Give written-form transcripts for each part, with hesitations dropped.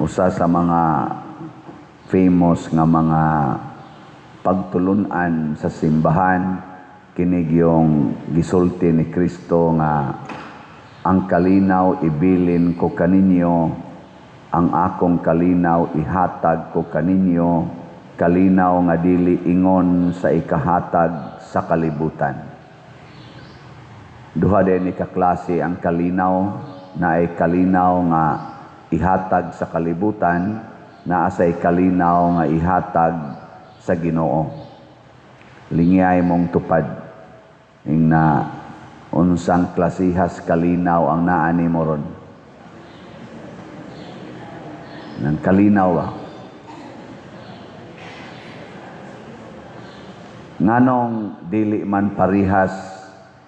Usa sa mga famous nga mga pagtulunan sa simbahan kinig yung gisulti ni Kristo nga ang kalinaw ibilin ko kaninyo, ang akong kalinaw ihatag ko kaninyo, kalinaw nga dili ingon sa ikahatag sa kalibutan. Duha din ni kaklase ang kalinaw, na ay kalinaw nga ihatag sa kalibutan, naa say kalinaw nga ihatag sa Ginoo. Lingyay mong tupad ing na unsang klasihas kalinaw ang naa nimo ron. Nang kalinaw ba? Nganong dili man parihas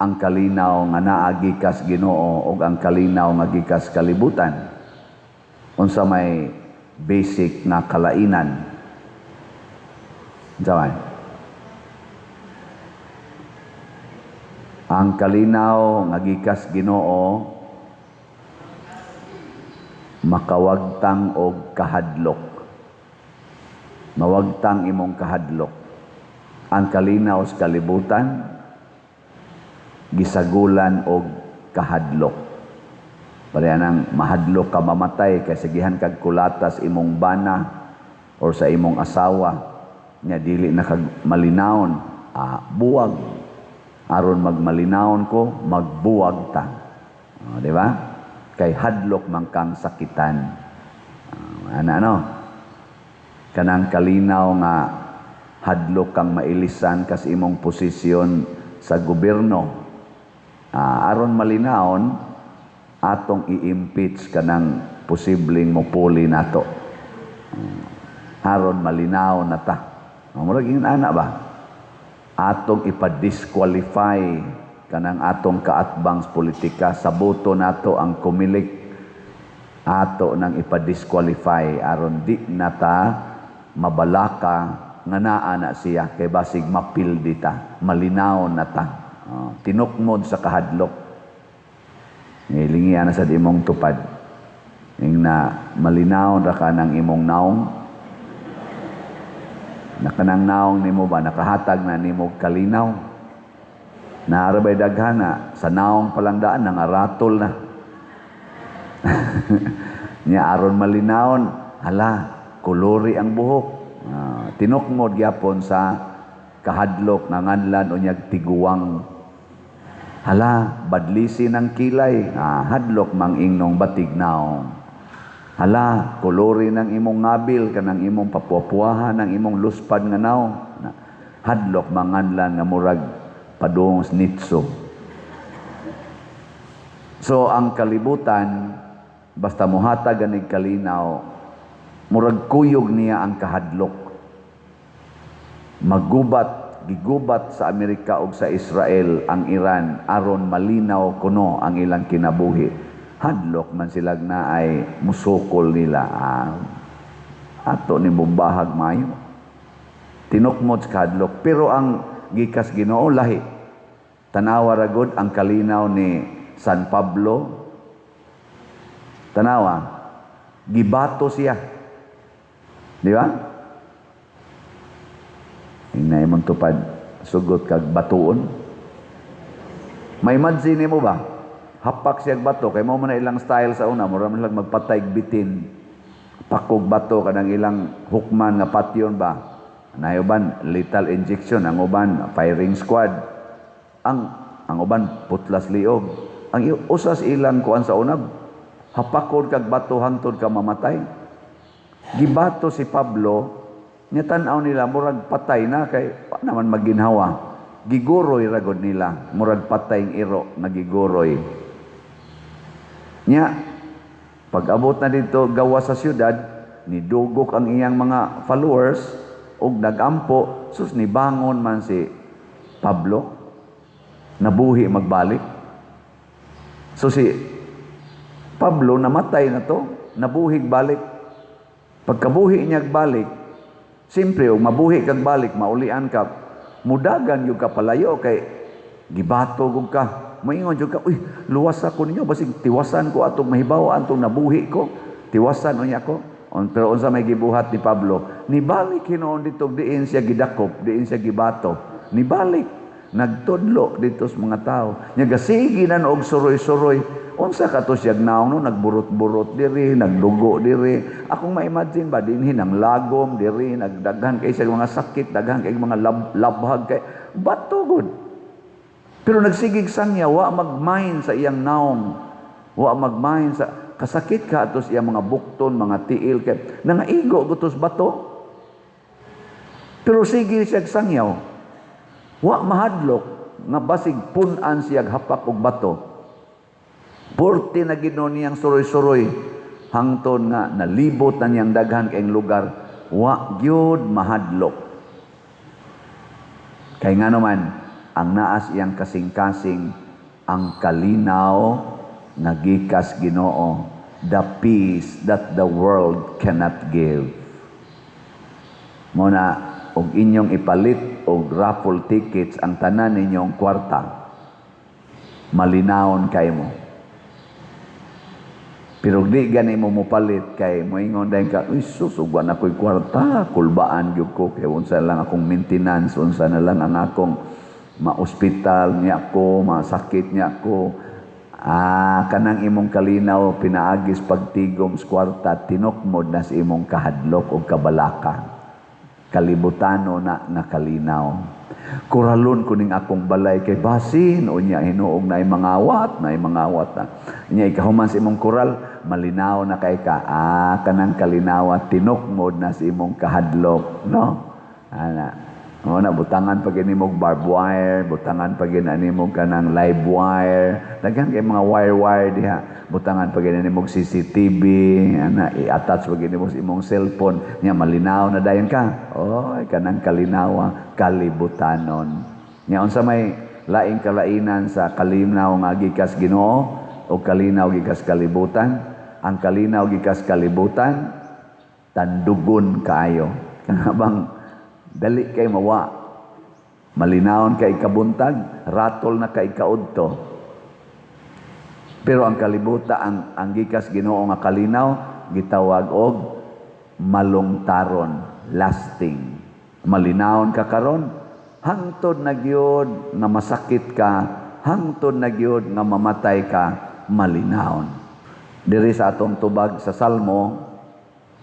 ang kalinaw nga naa gikas Ginoo ug ang kalinaw nga gikas kalibutan? Unsa may basic nga kalainan? Unsa man? Ang kalinaw nga gikas Ginoo makawagtang og kahadlok. Mawagtang imong kahadlok. Ang kalinaw sa kalibutan gisagulan og kahadlok. Pareha nang mahadlok ka mamatay kay sigihan kag kulatas imong bana or sa imong asawa nya dili na kag malinawon, buwag. Aron magmalinawon ko, magbuwag ta. Di ba? Kay hadlok man kang sakitan. Ana ano? Kanang kalinaw nga hadlok kang mailisan kas imong posisyon sa gobyerno. Aron malinawon, atong i-impeach kanang posibleng mopuli nato. Aron malinaw na ta. Murag ingon ana ba? Atong ipa-disqualify kanang atong kaatbang sa politika sa boto nato ang kumilik, ato nang ipa-disqualify aron di na ta mabalaka nga naa na siya kay basig mapildi ta, malinaw na ta. Tinukmod sa kahadlok. Nilingian na sa imong tupad. Ing na malinaw ra ka ng imong naong. Nakanang naong nimo ba nakahatag na nimo kalinaw? Naarabay daghana sa naong palang daan nangaratol na. Nya aron malinawon, hala, kulori ang buhok. Tinukmod gyapon sa kahadlok nga nganlan unyag tiguang. Hala, badlisi ng kilay, hadlok mang ingnong batig naong. Hala, kulori ng imong ngabil, kanang imong papuapuahan, ng imong luspad nga naong. Hadlok manganlan nga murag padung nitso. So ang kalibutan, basta muhatag ganig kalinaw, murag kuyog niya ang kahadlok. Magubat, gigubat sa Amerika ug sa Israel ang Iran aron malinaw kuno ang ilang kinabuhi. Hadlok man sila na ay musukol nila. Ato ni bumbahag mayo. Tinukmod sa kahadlok. Pero ang gikas Ginoo lahi. Tanawa ragod ang kalinaw ni San Pablo. Tanawa, gibato siya. Di ba? Inay mong tupad, sugot kag batuon. May madzi nimo ba? Hapak siyag bato, kay mo man na ilang style sa una, mura man lang magpatay bitin. Pakog bato kanang ilang hukman nga patyon ba? Nay uban lethal injection, ang uban firing squad. Ang uban putlas liog. Ang usas ilang kuan sa una, hapakon kag bato hangtod ka mamatay. Gibato si Pablo, nya tan-aw nila murag patay na kay pa naman maginhawa. Giguroy ragod nila, murag patay ang iro nagiguroy. Nya pag-abot na dito gawa sa syudad, nidugok ang iyang mga followers og nagampo, sus nibangon man si Pablo, nabuhi magbalik. So si Pablo namatay na to, nabuhi balik. Pagkabuhi niya balik, siyempre og mabuhi kag balik, maulian ka, mudagan gyud ka palayo kay gibato gud ka. Moingon jud ka, uy, luwas ako ninyo, basig tiwasan ko atong mahibaw atong nabuhi ko, tiwasan unya ko. Pero unsa may gibuhat ni Pablo? Nibalik hinuon dito diin siya gidakop, diin siya gibato. Nibalik, nagtudlo dito sa mga tao. Nya gasigi na og suroy-suroy. Unsa kato siya naong no, nagburot-burot diri, nagdugo diri. Akong ma-imagine ba dinhi nang lagom diri, nagdaghan kay siya mga sakit, daghan kay mga labhag kay bato gud. Pero nagsigig sangya, wa mag-mind sa iyang naong. Wa mag-mind sa kasakit ka atos iyang mga bukton, mga tiil kay nangaigo gutos bato. Pero sige siya sangyaw. Wa mahadlok nga basig pun-an siya hapak og bato. Purti na Ginoo niyang suroy-suroy hangton nga nalibot na niyang daghan kayong lugar, wa gyud mahadlok. Kay ngano man ang naas iyang kasing-kasing ang kalinaw nga gikas Ginoo, the peace that the world cannot give. Muna og inyong ipalit og raffle tickets ang tanan ninyong kwarta, malinawon kay mo. Pero di gani mo mopalit kay moingon dayon ka, uy sus, ug wa na ko'y kwarta, kulbaan gyud ko kay unsa lang akong maintenance, unsa na lang ang akong ma-ospital niya ko, masakit niya ko. Kanang imong kalinaw pinaagis pagtigom sa kwarta, tinukmod na sa imong kahadlok o kabalaka. Kalibutano na nga kalinaw. Kuralon ko ning akong balay kay basin unya hinuog na mangawat, na mangawat na. Nya ikahuman sa imong kural, malinaw na kay ka. Kanang kalinawa tinukmod na sa imong kahadlok, no? Ana. O na, butangan pa gini mong barbed wire, butangan pa gini ani mong kanang live wire, daghan kay mga wire-wire diha. Butangan pa gini mong CCTV, ana, i-attach pa gini mo sa imong cellphone, nya malinaw na dayon ka. Oy, kanang kalinawa, kalibutanon. Nya unsa may laing kalainan sa kalinaw nga gikas Ginoo o kalinaw gikas kalibutan? Ang kalinaw gikas kalibutan tandugon kaayo. Kanabang dali kay mawa, malinawon kay kabuntag, ratol na kay kaudto. Pero ang kalibuta, ang gikas Ginoo nga kalinaw, gitawag og malungtaron, lasting. Malinawon ka karon, hangtod na gyud nga masakit ka, hangtod na gyud nga mamatay ka, malinawon. Diri sa atong tubag sa Salmo,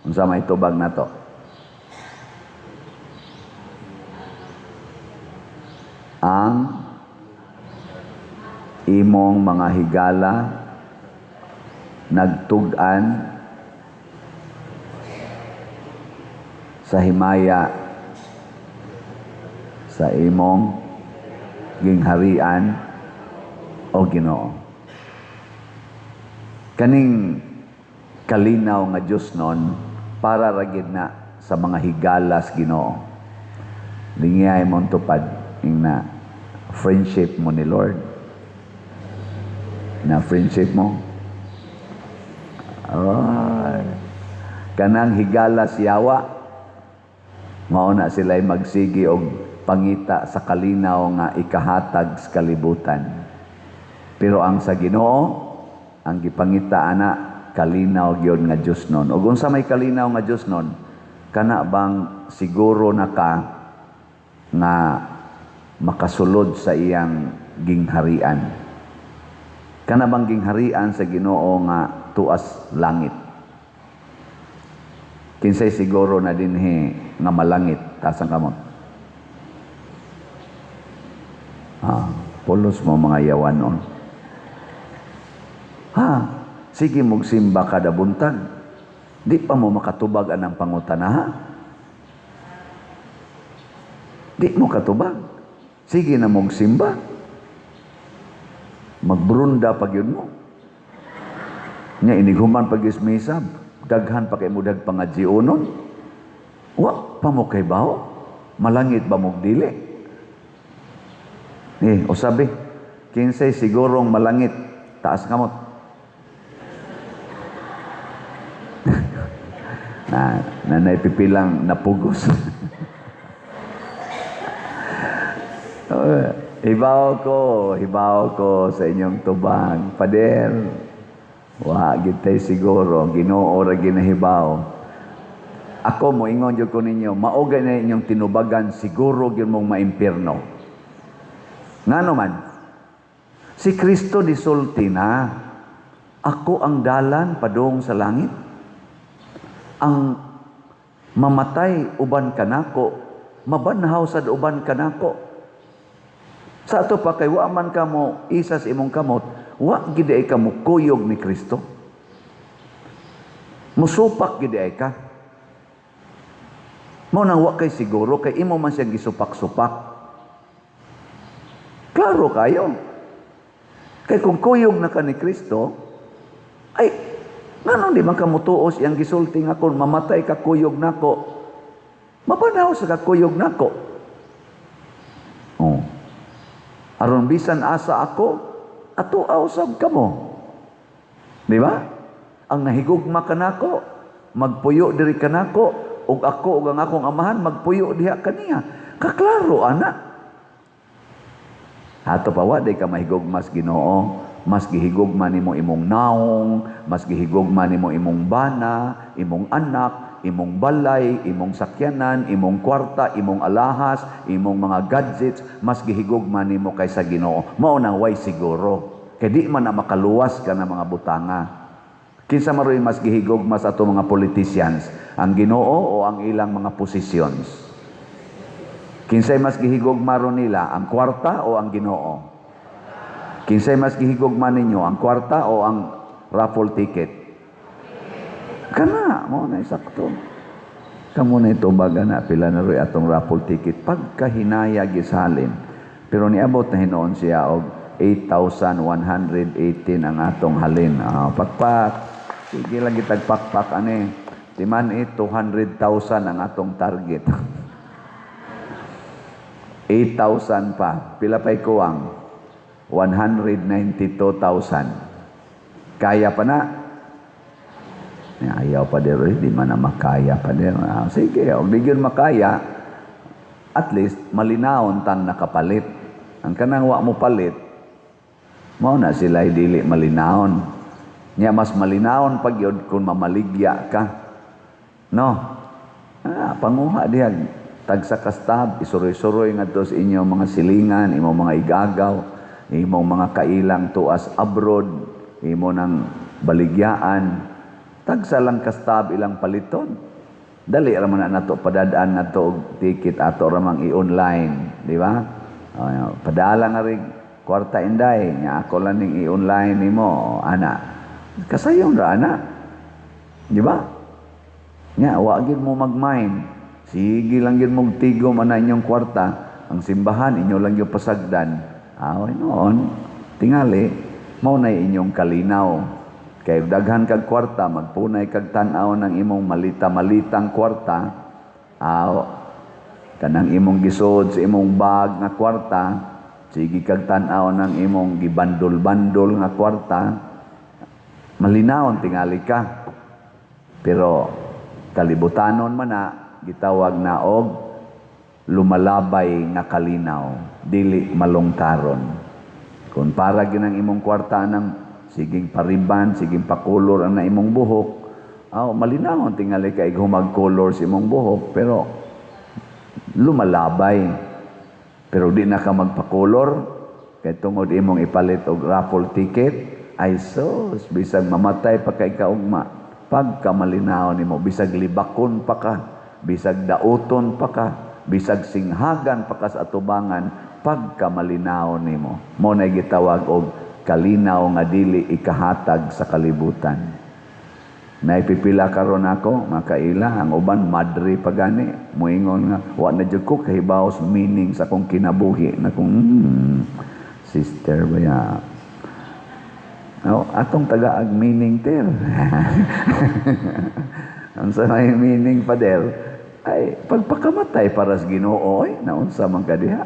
unsa may tubag nato? Ang imong mga higala nagtug-an sa himaya sa imong gingharian o Ginoo. Kaning kalinaw nga Dios nun para ra gid na sa mga higalas Ginoo. Lingiyay mong tupad ing na friendship mo ni Lord. Na friendship mo. Ay. Kanang higalas yawa, mao na sila'y magsigi og pangita sa kalinaw nga ikahatag sa kalibutan. Pero ang sa Ginoo, ang gipangita ana kalinaw gyud nga Dios nun. Ug unsa may kalinaw nga Dios nun? Kana bang siguro na ka nga makasulod sa iyang gingharian? Kana bang gingharian sa Ginoo nga tuas langit? Kinsay siguro na dinhi nga malangit? Taas ang kamot. Pulos mo mga yawanon. Ha, sige mugsimba kada buntag. Di pa mo makatubag anang pangutana, ha? Di mo katubag. Sige na mugsimba. Magbrunda pag yun mo. Nya inighuman pag ismisa, daghan pa kay mo dag pangadzionon. Wa pa mo kay bawo. Malangit ba mog dili? O sabi, kinsay sigurong malangit, taas kamot. Na nanay pipilang napugos. Hibaw ko sa inyong tubag. Pader, wa gitay siguro, Ginoo ra ginahibaw. Ako, moingon jud ko ninyo, mao na inyong tinubagan, siguro gyud mong maimpirno. Ngano man? Si Kristo disulti na, "Ako ang dalan padung sa langit. Ang mamatay uban kanako, mabanhaw sad uban kanako." Sa ato pa kay wa man kamo isas imong kamot, wa gid ay ka mukuyog ni Kristo. Musupak gid ay ka. Mao nang wa kay siguro kay imo man siyang gisupak-supak. Klaro kayo. Kay kung kuyog na ka ni Kristo, ay, nganong di man ka mutuos iyang gisulti nga kung mamatay ka kuyog nako, mabanhaw sa ka kuyog nako? Oh. Aron bisan asa ako, atoa usab kamo. Di ba? Ang nahigugma kanako, magpuyo diri kanako, ug ako ug ang akong Amahan magpuyo diha kaniya. Kaklaro ana. Ato pa wa day ka mahigugma sa Ginoo, mas gihigugma nimo imong naong, mas gihigugma nimo imong bana, imong anak, imong balay, imong sakyanan, imong kwarta, imong alahas, imong mga gadgets, mas gihigugma nimo kaysa Ginoo. Mao nang way siguro. Kay di man na makaluwas ka na mga butanga. Kinsa maroy mas gihigugma sa ato mga politicians? Ang Ginoo o ang ilang mga positions? Kinsay mas gihigugma ron nila, ang kwarta o ang Ginoo? Kinsay mas gihigugma ninyo, ang kwarta o ang raffle ticket? Kana, mao na sakto. Kamo na itubaga na pila na ro'y atong raffle ticket pagkahinaya gisalin. Pero niabot na hinuon siya og 8,118 ang atong halin. Ah, pakpak. Sige lang gitag pakpak ani. Timan it 200,000 ang atong target. 8,000 pa. Pila pa'y kuwang? 192,000. Kaya pa na? Ayaw pa dero, di man na makaya pa dero. Ah, sige, og di gyud makaya, at least malinawon tang nakapalit. Ang kanang wa mo palit, mao na sila dili malinawon. Nya mas malinawon pag yun kung mamaligya ka. No? Ah, panguha diha tagsa kastab, isuroy-suroy ngadto sa inyong mga silingan, imong mga igagaw, imong mga kailang tuas abroad, imo nang baligyaan. Tagsa lang kastab ilang paliton. Dali ra man na nato padadaan nato og ticket, ato ra mang i-online, di ba? Oh, padala nga rin kwarta, inday, nya ako lang ning i-online nimo, ana. Kasayon ra ana. Di ba? Nya wa gyud mo mag-mind. Sige lang gyud mong tigom ana inyong kwarta, ang simbahan inyo lang yung pasagdan. Away noon, tingali, mao na inyong kalinaw. Kay daghan kag kwarta, magpunay kag tan-aw ng imong malita-malitang kwarta, aw kanang imong gisod sa imong bag nga kwarta, sige kag tan-aw ng imong gibandol-bandol nga kwarta, malinawon tingali ka. Pero kalibutanon man na, gitawag na og lumalabay nga kalinaw, dili malungtaron. Kung para ginang imong kwarta ng siging pariban, siging pakulor ang na imong buhok, aw malinawon tingali ka humag-color sa imong buhok, pero lumalabay. Pero di na ka magpakulor, kay tungod imong ipalit og raffle ticket, ay sus, bisag mamatay pa kay kaugma, pagka malinaw nimo, bisag libakon pa ka, bisag dauton pa ka, bisag singhagan pa ka sa atubangan, pagka malinaw nimo. Mao na gitawag og kalinaw nga dili ikahatag sa kalibutan. Naipipila karon ako, makaila, ang uban madre pa gani, muingon nga wa na jud ko kahibaw sa meaning sa akong kinabuhi na kung sister ba ya. Oh, atong tagaag meaning ter. Ang sa may meaning pa der, ay pagpakamatay para sa Ginoo, ay naunsa man ka diha.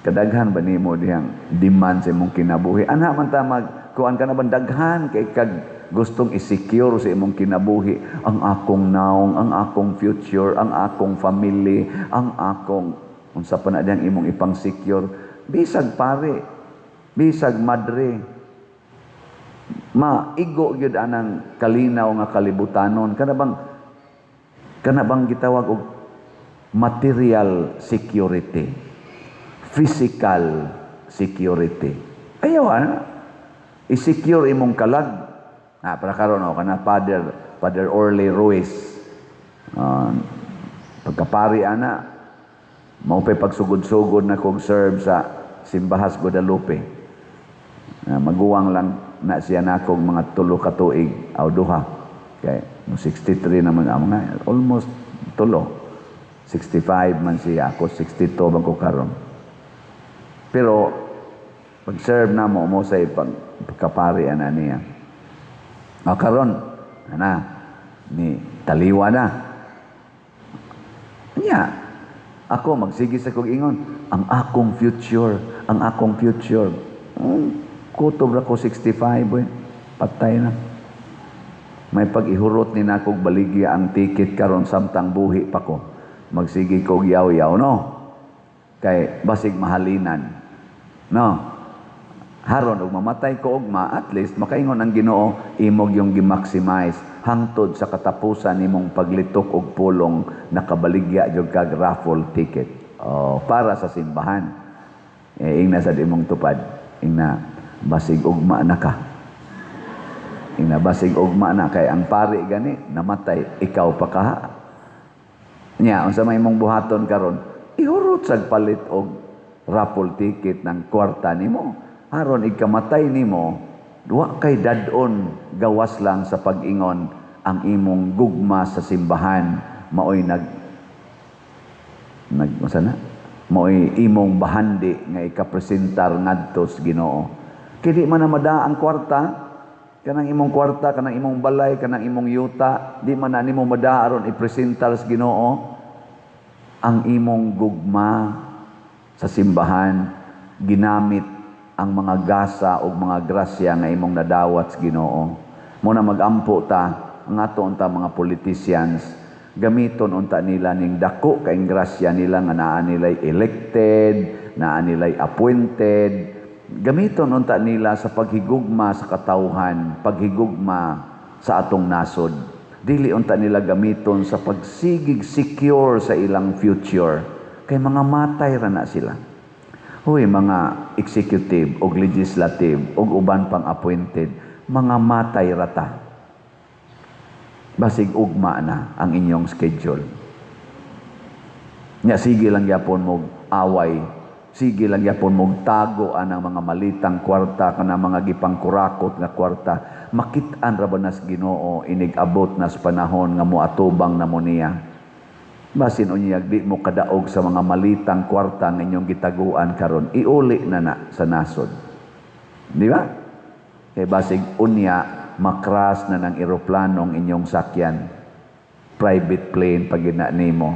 Kadaghan ba nimo dihang demand sa imong kinabuhi? Anha man ta mag kuan ka na ban daghan kay kag gustong i-secure sa imong kinabuhi ang akong naong, ang akong future, ang akong family, ang akong unsa pa na dihang imong ipang-secure. Bisag pare, bisag madre, maigo gyud anang kalinaw nga kalibutanon kana bang Kana bang gitawag og material security, physical security. Ayaw ana. I-secure imong kalag. Ah, para karon, oh, kana Father Orly Ruiz. Pagkapari ana, mao pa'y pagsugod-sugod na kog serve sa Simbahas Guadalupe. Maguwang lang na siya nakog mga 3 ka tuig aw 2. Kay mo 63 naman ang mga almost 3. 65 man siya, ako 62 man ko karon. Pero pag-serve na mo mo sa pag pagkapari ana niya. O karon ana ni taliwa na. Nya, ako magsige sa kog ingon, ang akong future, ang akong future. Kutob ra ko 65, boy. Patay na. May pag-ihurot ni nakog baligya ang ticket karon samtang buhi pa ko. Magsige kog yaw-yaw, no? Kay basig mahalinan. No? Haron og mamatay ko ugma, at least makaingon ang Ginoo, imog yung gi-maximize hangtod sa katapusan nimong paglitok og pulong, nakabaligya jud kag raffle ticket. Oh, para sa simbahan. Eh, ingna sa imong tupad, ingna basig ugma na ka. Ingna basig ugma na kay ang pari gani namatay, ikaw pa kaha. Nya, unsa may imong buhaton karon? Ihurot sag palit og raffle ticket ng kwarta nimo. Aron ikamatay nimo, wa kay dad-on gawas lang sa pag-ingon ang imong gugma sa simbahan maoy nag nag unsa na? Maoy imong bahandi nga ikapresentar ngadto sa Ginoo. Kay di man na madaa ang kwarta, kanang imong kwarta, kanang imong balay, kanang imong yuta, di man na nimo madaa aron ipresentar sa Ginoo ang imong gugma sa simbahan, ginamit ang mga gasa o mga grasya nga imong nadawat sa Ginoo. Mo na magampo ta ang ato unta mga politicians, gamiton unta nila ning dako kaing grasya nila nga naa nilay elected, naa nilay appointed, gamiton unta nila sa paghigugma sa katawhan, paghigugma sa atong nasod. Dili unta nila gamiton sa pagsigig secure sa ilang future kay mga matay ra na sila. Huy, mga executive og legislative og uban pang appointed, mga matay rata. Basig ugma na ang inyong schedule. Nya sige lang gyapon mog away, sige lang gyapon mog tago anang mga malitang kwarta, kana mga gipangkurakot nga kwarta. Makit-an ra ba nas Ginoo inig abot nas panahon nga moatubang na mo niya? Basin unyag di mo kadaog sa mga malitang kwarta nga inyong gitaguan karon, iuli na na sa nasod. Di ba? Kay basig unya makras na ng eroplanong inyong sakyan. Private plane pag gina nimo.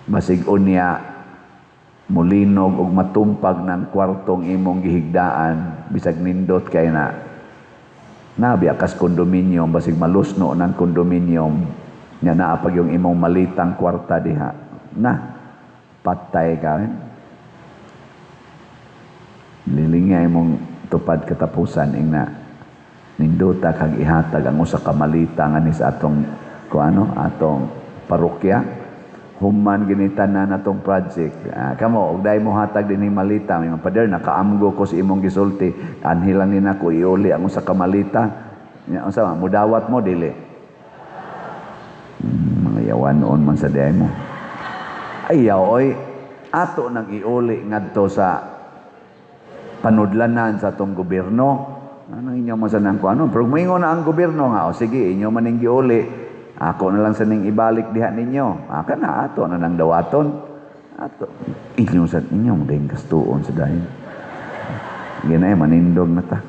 Basig unya mulinog og matumpag ng kwartong imong gihigdaan, bisag nindot kay na. Nabi akas kondominium, basig malusno ng kondominium nya naa pag yung imong malitang kwarta diha. Na, patay ka. Eh? Lilinga imong tupad katapusan, ingna nindota kag ihatag ang usa ka malita nga ni sa atong kuano, atong parokya, human gini tanan atong project. Ah, kamo og dai mo hatag dinhi malita, may mga pader nakaamgo ko sa imong gisulti, anhi lang ni nako iuli ang usa ka malita. Nya unsa man mudawat mo dili? Mga yawan noon man sa diay mo. Ayaw oy, ato nang iuli ngadto sa panudlanan sa atong gobyerno. Ano inyo man sa nang kuano? Pero moingon na ang gobyerno nga, o sige, inyo man ning giuli. Ako na lang sa ning ibalik diha ninyo. Ah, kana ato na nang dawaton. Ato inyo sa inyo mo dayong gastuon sa dayon. Ginay manindog na ta.